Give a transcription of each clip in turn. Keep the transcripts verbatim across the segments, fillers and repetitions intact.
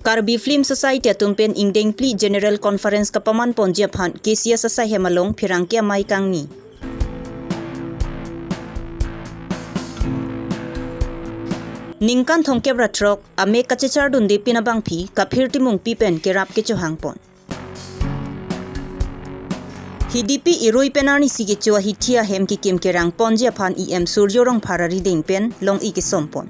Karbi Film Society atum pen ingdeng phli General Conference kapaman ponji aphan K C S asaihem along pherangke amei kangni. Ningkan thomkep ra throk amek kachechar dunde pin abangpi kaphir timungpi pen kerap kechohang pon. Hidipi irui pen arnisi kecho ahithi ahem kikim kerang ponji aphan E M Surjo Rongphar arideng pen long-i kesom pon.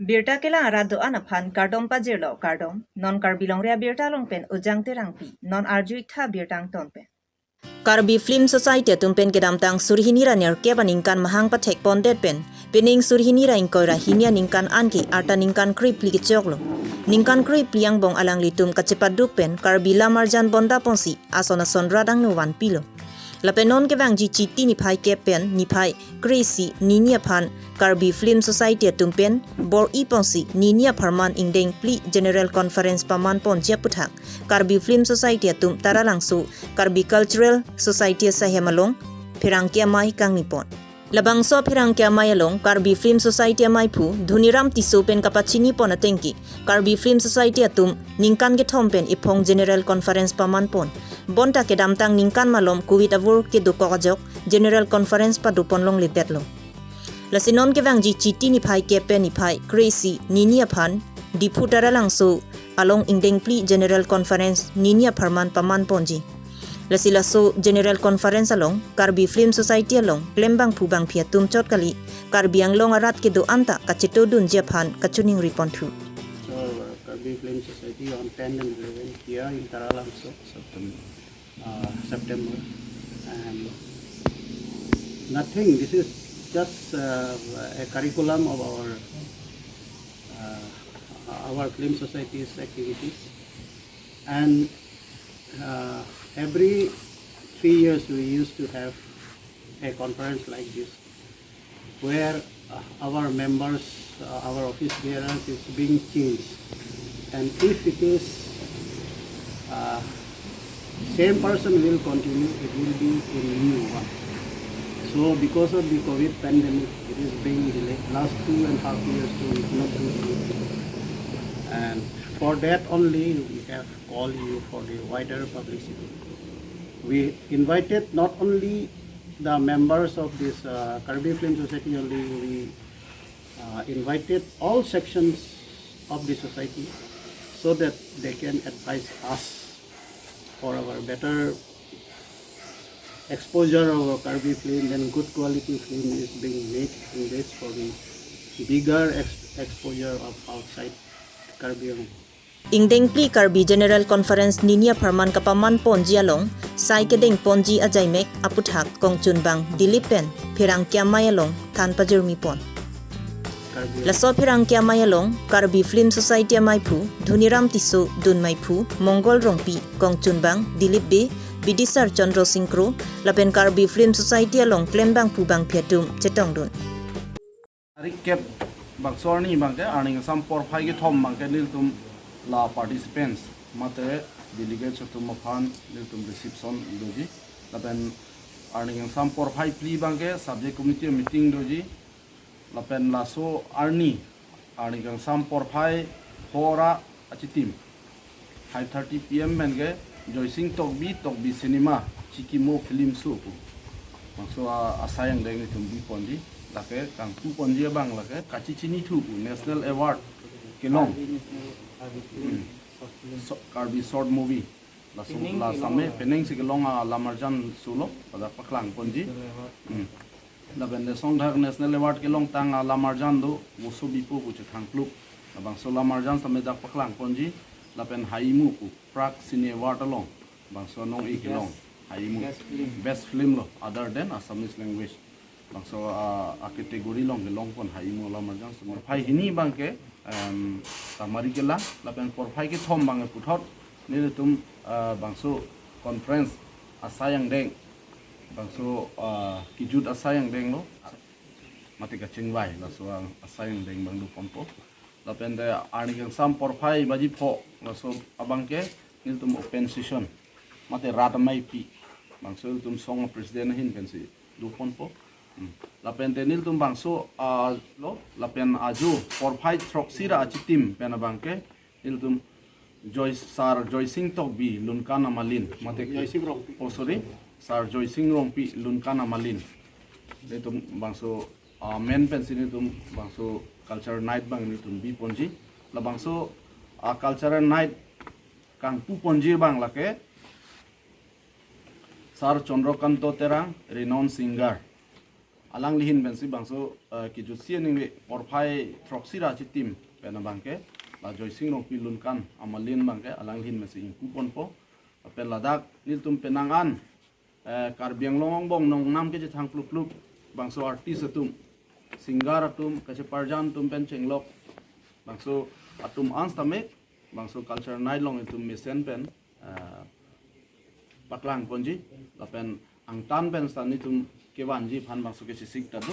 Birta kelang arat do-an aphan kardom pajirlo, kardom. Non Karbi Longri Abirta along pen Ujang Terangpi, non arju-ik tha birta angton pen. Karbi Film Society atum pen kedamtang suri hini ra nerkep aningkan mahang pathek pondet pen, pining suri hini ra ingkoi ra hini aningkan anke arta ningkan krephli kechoklo. Ningkan krephli angbong alanglitum kachepaduk pen Karbi Lamarjan bonda ponsi ason ason rat angno vanpilo. Lapen non kevangji Chiti niphai kep pen niphai kre-isi nini aphan Karbi Film Society atum pen bor-i ponsi nini apharman ingdeng phli General Conference paman ponji aputhak Karbi Film Society atum Taralangso Karbi Cultural Society asaihem along pherangke amei kangni pon. Labangso pherangke amei along Karbi Film Society ameiphu Dhuniram Tisso pen kapachini pon atengke, Karbi Film Society atum ningkan kethom pen iphong General Conference paman pon. Bonta kedamtang ningkan malom covid avur kedokok ajok General Conference pado pon longledetlo. Lasi non kevangji Chiti niphai kep pen niphai kre-isi nini aphan Diphu Taralangso along ingdeng phli General Conference nini apharman paman ponji. Lasi laso General Conference along Karbi Film Society along klembangphu bangphi atum chot kali, Karbi Anglong arat kedo-an ta kachetodunji aphan kachiningri ponthu. So, uh, Karbi Film Society on ten and eleven here in Taralangso, September, uh, September, and nothing. This is just, uh, a curriculum of our, uh, our film society's activities, and, uh, every three years we used to have a conference like this, where, uh, our members, uh, our office bearers is being changed. And if it is, uh, same person will continue, it will be a new one. So because of the covid pandemic, it is being delayed. Last two and half years, so we could not do anything. And for that only, we have called you for the wider publicity. We invited not only the members of this, uh, Karbi Film Society only, we, uh, invited all sections of the society so that they can advise us for our better exposure of our Karbi film, and good quality film is being made in this for the bigger ex-, exposure of outside Karbi Anglong. Ingdeng phli Karbi General Conference nini apharman kapaman ponji along sai kedeng ponji ajaimek aputhak kongchunbang Dilip pen pherangke amei along than pajirmi pon. Laso pherangke amei along Karbi Film Society ameiphu Dhuniram Tisso, dunmeiphu Mongol Rongpi, kongchunbang Dilip Bey, bidisar Chandra Sing Kro, lapen Karbi Film Society along klembangphu bangphi atum chetongdun. Tarik kep bangso arni abangke, arni kangsam porphai kethom abangke nelitum la participants mate delegates atum aphan nelitum reception doji. Lapen arni kangsam porphai phli abangke subject committee meeting doji. Lapen laso arni, arni kangsam porphai pho ra achitim, five thirty P M pen ke Joysing Tokbi, Tokbi Cinema, Chikimo Film Show pu bangso a-, asai angdeng itum bi ponji, lake kangpu ponji abang lake kachechinithu pu National Award kelong. Hmm. So, Karbi Short Movie. Laso penang la kelong same, penang si kelong a Lamarjan solo, pada paklang ponji. Hmm. Lapen le songthak National Award kelongtang a Lamarjan do, Voso Bipo pu chethang kluk. Labangso Lamarjan same dak paklang ponji, lapen Haimu pu Prague Cine Award along bangso nong-e kelong. Best, Haimu. Best film. Best film lo, other than Assamese language. Bangso a, a category along kelong pon Haimu Lamarjan same. Phai hini abangke, em, Tamarikela, lapen porphai kethom abangke puthot nelitum, ah, bangso conference asai angdeng, bangso, ah, kejut asai angdeng lo, mate kachingvai, laso ang asai angdeng abang do ponpo. Lapen te arni kangsam porphai baji pho, laso abangke nelitum open session, mate rat ameipi, bangso nelitum song president ahin pensi do ponpo. Lapen te nelitum bangso, ah, lo, lapen ajo porphai throksi ra achitim pen abangke nelitum Joy, Sar Joysing Tokbi Lunkan amalin, mate Joysing Rongpi. Oh, sorry, Sar Joysing Rongpi Lunkan amalin. Nelitum bangso, ah, men pensi nelitum bangso culture night abang nelitum biponji. La bangso, ah, cultural night kangpuponji abang lake Sar Chandrakanta Terang, renowned singer. Alangli ahin pensi bangso, eh, kejutsi aningve porphai throksi ra achitim pen abangke la Joysing Rongpi Lunkan amalin abangke alangli ahin pensi ingpuponpo. Lapen ladak nelitum penang an, eh, Karbi Anglong angbong nongnam kechethang plup plup bangso artist atum, singer atum, kacheparjan atum pen chenglok bangso atum an setame bangso culture night along itum mesen pen, eh, paklangponji, lapen angtan pen seta nelitum kevanji aphan bangso kechesik ta do.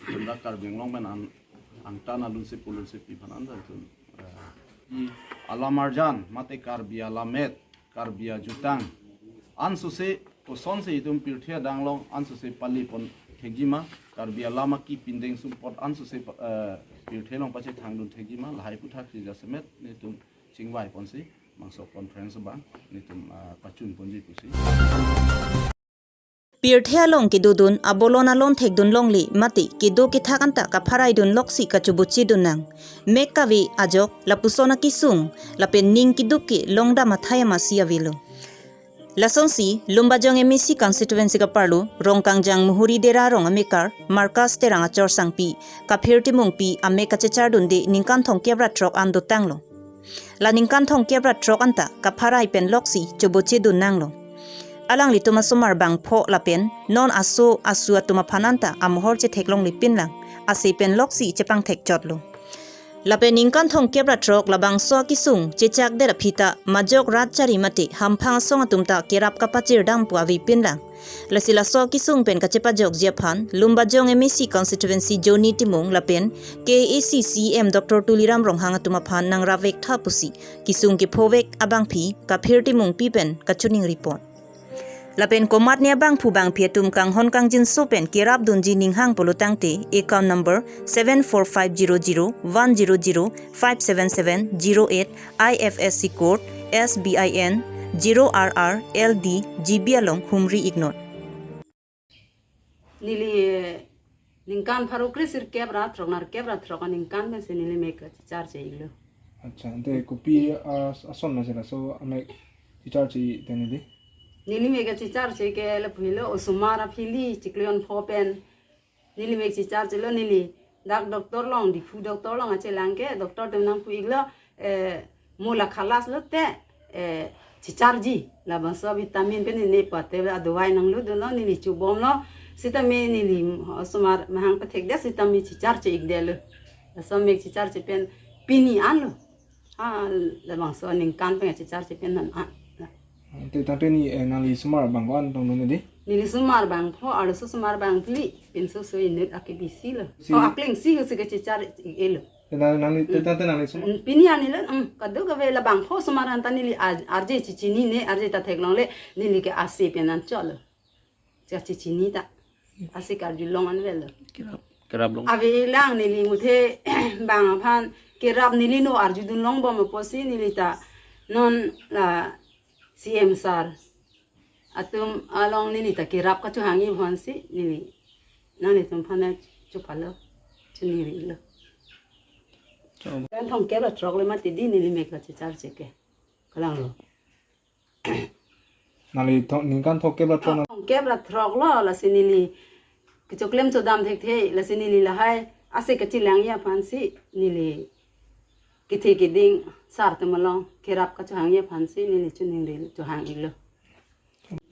Itum dak Karbi Anglong pen an, angtan alunsepo lunsepi aphan an ta itum, eh, i alam arjan, mate Karbi alamet, Karbi ajutang, ansose kosonsi itum pirthe adang along ansose palepon thekji ma, Karbi alam aki pindeng sumpot ansose pa-, eh, pirthe along pachethangdun thekji ma, lahai aputhaksi jasemet nelitum chingvaiponsi bangso conference abang nelitum, ah, pachunponji pusi. Pirthe along kedodun abolon alon thekdun longle mate kedo kethak anta kapharaidun loksi kachobochedun nang. Mek kave ajok lapuson akesung lapen ning keduk ke longdam athai amatsi avelo. Lasonsi, Lumbajong M A C constituency kaparlo, Rongkangjang Muhuri Dera arong amekar, Marcus Terang achorsangpi, Kaphir Timungpi amek kachechardunde ningkan thomkep ra throk an dotanglo. La ningkan thomkep ra throk anta kapharai pen loksi chobochedun nanglo. Alanglitum asomar bangpho lapen non aso asu atum aphan anta amohor chetheklongle pinlang, ase pen loksi chepangthekchotlo. Lapen ningkan thomkep ra throk labangso akesung chechakdet aphi ta majok rat chari mate hamphang asong atum ta kerap kapachirdam pu ave pinlang. Lasi laso akesung pen kachepajokji aphan Lumbajong M A C constituency Johnny Timung lapen K A A C C E M Doctor Tuliram Ronghang atum aphan nangravek tha pusi kesung kephovek abangpi Kaphir Timungpi pen kachiningri pon. Lapen komatne abangphu bangphi atum kanghon kangjinso pen kerapdunji ninghang pulotangte account number seven four five zero zero one zero zero five seven seven zero eight, I F S C code S B I N zero R R L D G B along humri iknon. Neli ningkan pharo kre sirkep ra throk, nerkep ra throk aningkan pensi neli mek kachecharche iklo. Accha, ante kopi, ah, ason ma sila so amek checharche te neli? Neli mek kachecharche ke lapu helo, osomar aphili chiklo jon pho pen neli mek checharchelo. Neli dak doctor along, Diphu doctor along achelang ke doctor atum nangpu iklo, eh, mo la khalas lote, eh, checharji. Labangso vitamin pen ne pate la adawai nanglodunlo, neli chobomlo. Sitame neli osomar mahang pathekdet sitame checharche ikdetlo. Laso mek checharche pen pini anlo. Ah, labangso aningkan pen checharche pen non an. Te tangte ni, eh, nangli osomar bang ko-an tong nung di? Neli osomar bangpho, arloso osomar bangphli, pinso so inut akebisilo. Si- Oh, aklengsi ho si kachechar iklo. Te nang, nangli, te tangte nangli osomar? Mm, pini anilo, mm, kadokave labangpho osomar anta neli ar-, arje chechinine, arje ta theklongle, neli ke ase pen anchotlo. Cha chechini ta. Ase karjulong anvelo. Kerap, kerap long. Avelang neli muthe bang aphan kerap neli no arjudun longbom apotsi neli ta non la C M sir atum along neli ta kerap kachohangji aphansi neli nanglitum aphan chophalo, chiningrilo. Cho- Kan thomkep ra throk le mati di neli mek kachecharche ke. Kalanglo. Nangli thong, ningkan thomkep ra throk na? Thomkep ra throklo, lasi neli kechoklem chodam thekthe, lasi neli lahai ase kachelangji aphansi neli kethe keding sir atum along kerap kachohangji aphansi neli chiningri chohang iklo.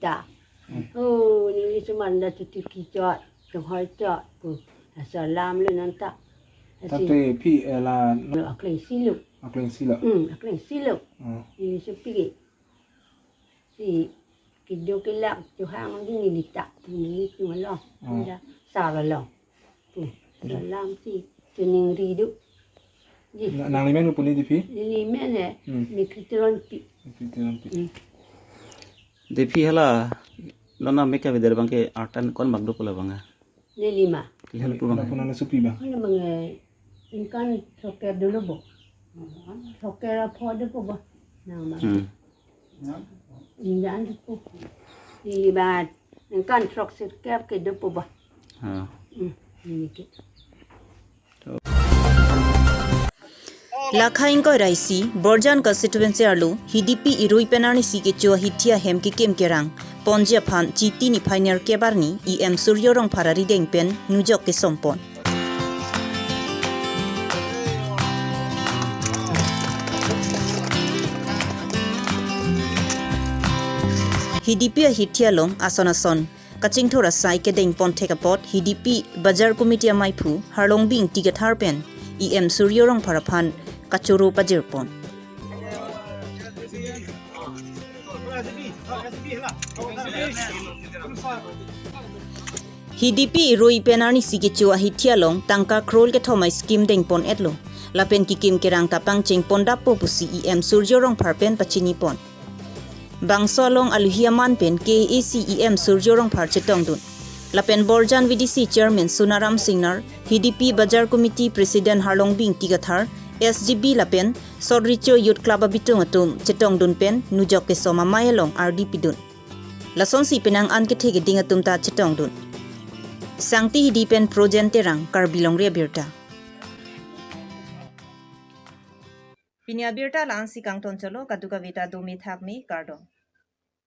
Ta. Oh, neli osomar anta chuti kichot, chonghoi chot pu. Laso alam lo nanta. Lasi Tangte phi, eh, la lo aklengsilo. Aklengsilo. Hmm, aklengsilo. Oh. Neli sopi ke. Si kedo kelak chohang di neli ta, neli tum along. Hmm. Nda sar along. Tum, alam si chiningri do. Di. Na-, nangli men pu ni Diphi? Neli men he, Hmm. Mikri Teronpi. Mikri Teronpi. Hmm. Diphi hala, non amek kavedet abangke artan ko-an bak do pu labang a? Neli ma. Kalihan pu bang. Apuna na supi bang. Hana bang, eh, ingkan throkkep dolo bo. Throkkep ra pho dopo bo. Nang ma. Hmm. Ingkan dopo. Neli ma ingkan throksirkep ke dopo bo. Ha. Hmm. Neli ke. Lakha ingkoi ra isi, Borjan constituency arlo, Hidipi irui pen arnisi kecho ahithi ahem kekim kerang ponji aphan Chiti niphai nerkep arni, E M Surjo Rongphar arideng pen nujok kesompon. Hidipi ahithi along ason ason kachingthur asai kedengpon thek apot Hidipi Bajar Committee amaiphu Harlongbi Ingti Kathar pen E M Surjo Rongphar aphan kachoro pajirpon. Hidipi irui pen arnisi kecho ahithi along tangka crore kethom a-scheme dengpon-etlo. Lapen kekim kerang ta pangchengpon dappo pusi E M Surjo Rongphar pen pachinipon. Bangso along aluhi aman pen K A A C E M Surjo Rongphar chetongdun. Lapen Borjan V D C Chairman Sonaram Singnar, Hidipi Bajar Committee President Harlongbi Ingti Kathar, S G B lapen Sot Recho Youth Club abitung atum chetongdun pen nujok kesom amei along ardi pidun. Lasonsi penang an kethe keding atum ta chetongdun. Sangti Hidi pen Projen Terang, Karbi Longri Abirta. Pini abirta la-ansi kangton cholo, kadokave ta dome thakme, kardom.